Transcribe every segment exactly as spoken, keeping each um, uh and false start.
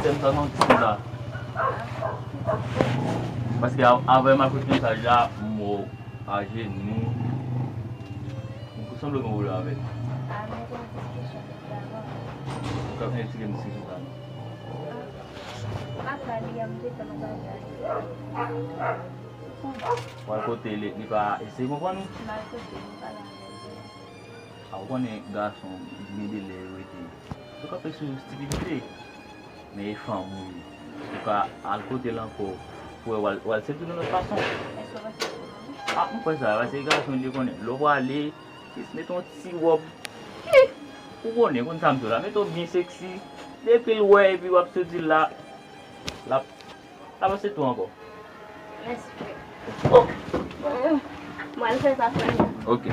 Sè m, sa nan kisa? Paske a- avè m akoute mesaj la, m wè w ajenou. M sanble gen pwoblèm avè l. Ou ka fè eksplike m diskisyon sa non? M ap pale a, m te fè yon bagay. W al kote li, li pa eseye konprann ou? M al kote li, m pale avè l. A, ou konnen gason, gen de lè yo rete. Yo kanpe sou stipidite. Men e fanm ou ye. Ou ka al kote l ankò. Pou wè w al, w al sedui l yon lòt fason. Èske w panse se fanm? A, m kwè sa, paske gason, li konnen. Lè w prale, jis mete yon ti wòb. Hi! Ou konnen, konn sa m di w la. Mete w byen seksi. Depi l wè, epi w ap sedui l la, l ap Avanse tou ankò. Mèsi, frè. Oh. Mwen, mwen fè sa, frè. Ok.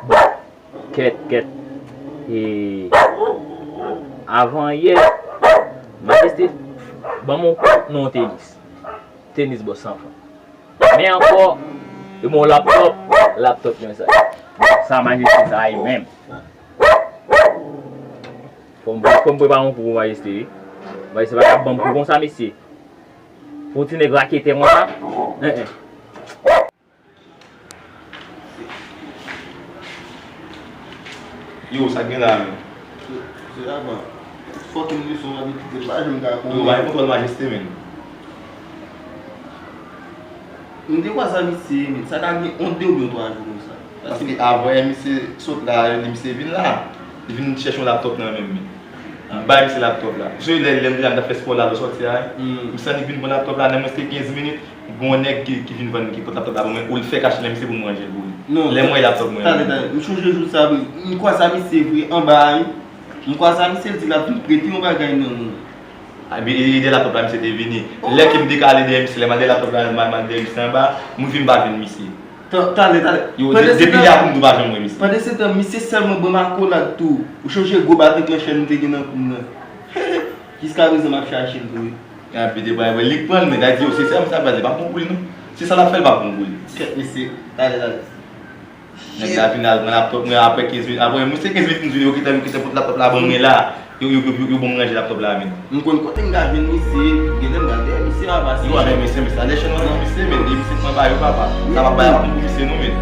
Bon. Kèt, kèt. E avan yè, Majeste ban m yon kout nan yon tenis. Tenis bò san fwa. Men ankò, yo ban w laptòp, laptòp mwen sa. Sa majeste sa ye menm. Fò m, fò m prepare yon kou pou majeste, wi. Majeste pa ka ban m kou konsa, mesye. Pou ti nèg raketè konsa. En, en. Yo, sa k gen la menm? Se, se avan. Fòk yon leson w ap kite, pa janm ka konnen. Yo, bay kontwòl majeste, menm. M te kwè sa misye, men sa ka gen yon de oubyen twa jou konsa. Paske avan misye sot la, li misye vin la. Li vin chèche yon laptòp nan men m. M bay misye laptòp la. Misye lè, lè m te la, m t ap fè spò la, lè sòti a, misye annik vin pran laptòp la, nan mwens ke kenz minit, gon nèg ki, ki vin vann, ki pot laptòp la ban mwen, ou l fè kach lè misye pou m ranje l pou li. Lè m wè laptòp mwen. Talè, talè. M chonje jou sa vre. M kwè sa misye vre anba a, wi. M kwè sa misye, l di l ap vin prete yon bagay nan men w. Epi, e, e, dèyè laptòp la, misye te vini. Lè ke m dekale dèyè misye, lè m al dèyè laptòp la, m al, m al dèyè misye anba, m rive m pa jwenn misye. Talè, talè. Yo, de-, depi lè a pou m tou pa janm wè misye. Pandansetan, misye sèlman ban m akolad tou. Ou chonje gwo batèk nan chèn nou te gen nan kou m nan. Jiskaprezan, m ap chache l tou, wi. Epi, de, li k pran l, men, ta di, yo, se sèlman sa, li pa bon pou li, non. Se sa l ap fè, li pa bon pou li. Kèt, mesye. Talè, talè. Nèg la vin al pran laptòp mwen apre kenz minit. Apre, mwen se kenz minit m di yo kite, yo kite laptòp la ban mwen la. Yo, yo, yo, yo, yo ban mwen ranje laptòp la, men. M konn kote m ka jwenn misye, genlè m pral dèyè misye a pase. Yo, men mesye, mesye, alè chèn nan misye, men, e misye pran ba yo, papa. Sa pa bay aprann pou misye, non, men.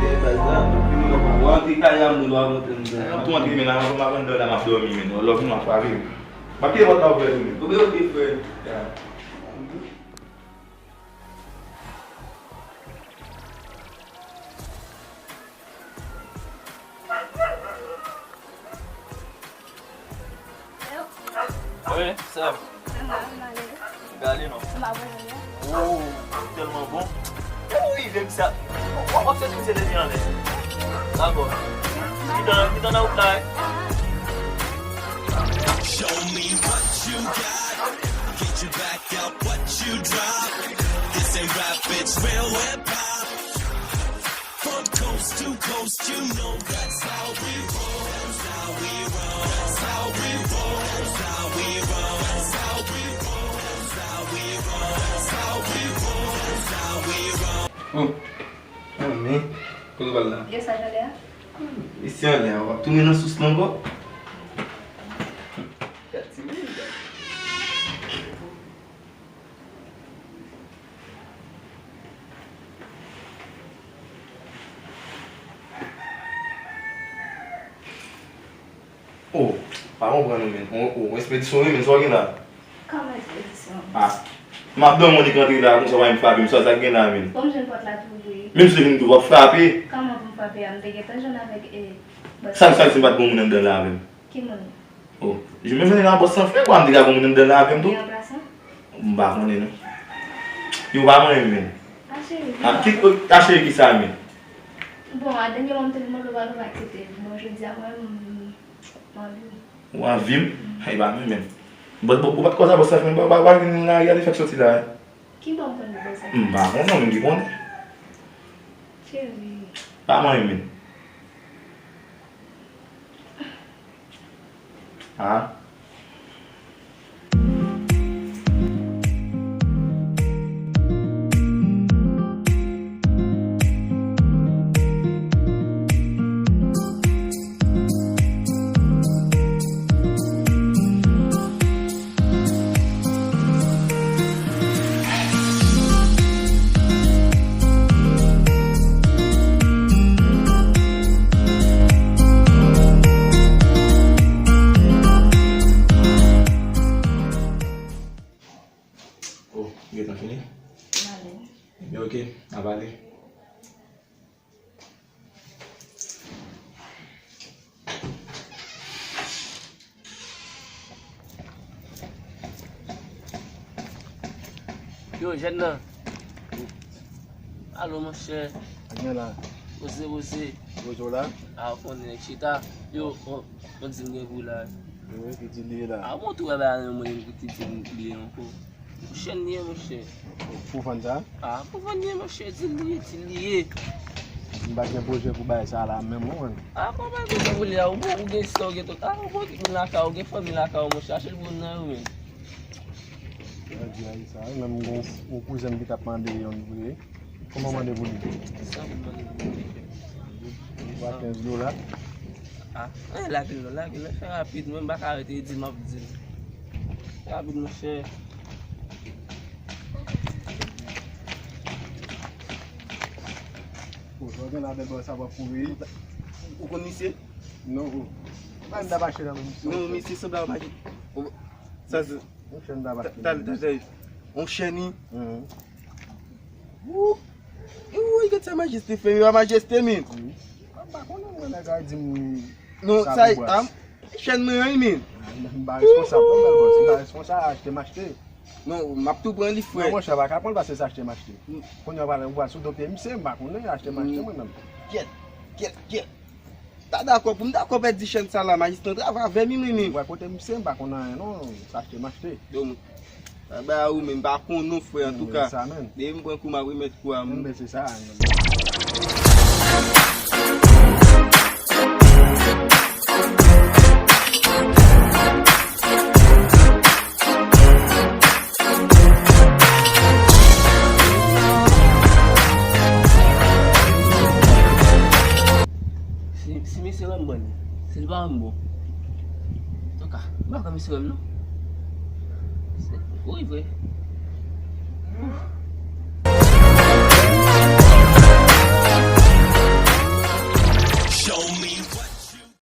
Dèyè baz la, m ap vini, w ap antre kay la, m wè w ap antre anndan. An tou antre, men, avan m ap anndan la, m ap dòmi, men. Lòv nou ap frape. M ap kite pòt la ouvè tou, men. Ok, ok, frè. Ya. Wi, sè m. Gade non. Oh, tèlman bon. Ou rive m sa. W ap soti misye depi anlè. Dakò. Kitan, kitan nan wout la, wi. Show me what you got. Get your back up, what you drop. This ain't rap, it's real hip hop. From coast to coast, you know that's how we roll. That's how we roll. That's how we roll. That's how we roll. That's how we roll. That's how we roll. That's how we roll. Oh. Ah, men. Kote w pral la? Gen sa jan de a? Isi anlè a, w ap tounen nan sous lan ankò? Gad ti moun. Oh, pa konprann ou menm. Oh, oh, espedisyon wi menm, sa w gen la? Kòman espedisyon? Ah. M ap dòmi, ou annik rantre la konsa, w pa menm frape m, sa, sa k gen la menm? Bon, m jwenn pòt la tou ouvri. Menm si w vin tou, w ap frape. Kòman pou m frape a? M te gentan jwenn avèk, e, bòs. Sa l, sa l, si m pa t gen moun anndan la avè m? Ki moun? Oh, je me mèt nan bòs san fè, kwa, m te ka gen moun anndan la avè m tou. Li ranplasan? M pa konnen, non. Yo pa manyen m, menm. A, cheri, a, ki, a, cheri, ki sa, menm? Bon, a dènye moman, m te vin mande w, ou pa t aksepte. Bon, jodi a, mwen, m, m anvi w. Ou anvi m? E pa mwen, menm. Bòs, bòs, ou pa t kwè sa, bòs, sa fè m pa, pa, pa vin nan lari a, li fèk soti la, e. Ki bò m konn li konsa? M pa konnen, ou menm ki konnen. Cheri. Pa manyen m, menm. Ah. Oh, gentan fini? N ale. Ebyen, oke, n ap ale. Yo, jèn nan. Alo, monchè. Mwen la. Poze, poze. Poze w la? A, ou konnen, chita. Yo, bon, bon, di m gen pou la. Wi, ki di li ye la? A, bon, tou wè ba yon moun ki di m li ye ankò. Pou chèn li ye, monchè. Pou vann sa? A, pou vann li ye, monchè, di li ye, di li ye. M pa gen pwojè pou bay sa la menm, ou konprann? A, kòman pa gen pwojè pou li a? Ou bon, ou gen sa, ou gen tout. A, ou bon, tout moun lakay, ou gen fanmi lakay, monchè. Achte l pou moun nan yo menm. Sa di a, sa, menm gon, yon kouzen m ki t ap mande yon vre. Kòman mande pou li? San pou mande pou li. Ou pa kenz dola? A, anyen lapil non, lapil non, fè rapid, mwen m pa ka rete, di m ap di l. Rapid, monchè. O, sa w gen la, bèl bò, sa w ap kouri. Ou konn misye? Non, o. Mwen m t ap achte nan men misye. Non, misye sanble ak, sa se, yon chèn ta pa fini. Talè, talè, yon chèn, wi. Wouy, gad sa majeste fè, wi, majeste, men. Mwen pa konnen, mwen, nèg la di m. Non, sa, sa, a, chèn mwen an, wi, men. M pa responsab, non, bèl bòs, m pa responsab, achte m achte. Non, m ap tou pran li, frè. Non, monchè, pa ka pran l paske se achte m achte. Kounye a, w pral, w pral sou do pye misye, m pa konnen, achte m achte mwen menm. Kyèt, kyèt, kyèt. Ta dakò, pou m dakò pèdi chèn sa la, majistra travay avè m, wi, men. Wè, kote misye, m pa konn anyen non, sa achte m achte. Yo, m, sa bay a ou, men m pa konn non, frè, antouka. Depi m pran kou, m ap remèt kou a, m. Enben, se sa, enben. Si, si misye wè m bon, si l pa wè m bon. Antouka, m pa kwè misye wè m non. Se, wi, vre. Ouf.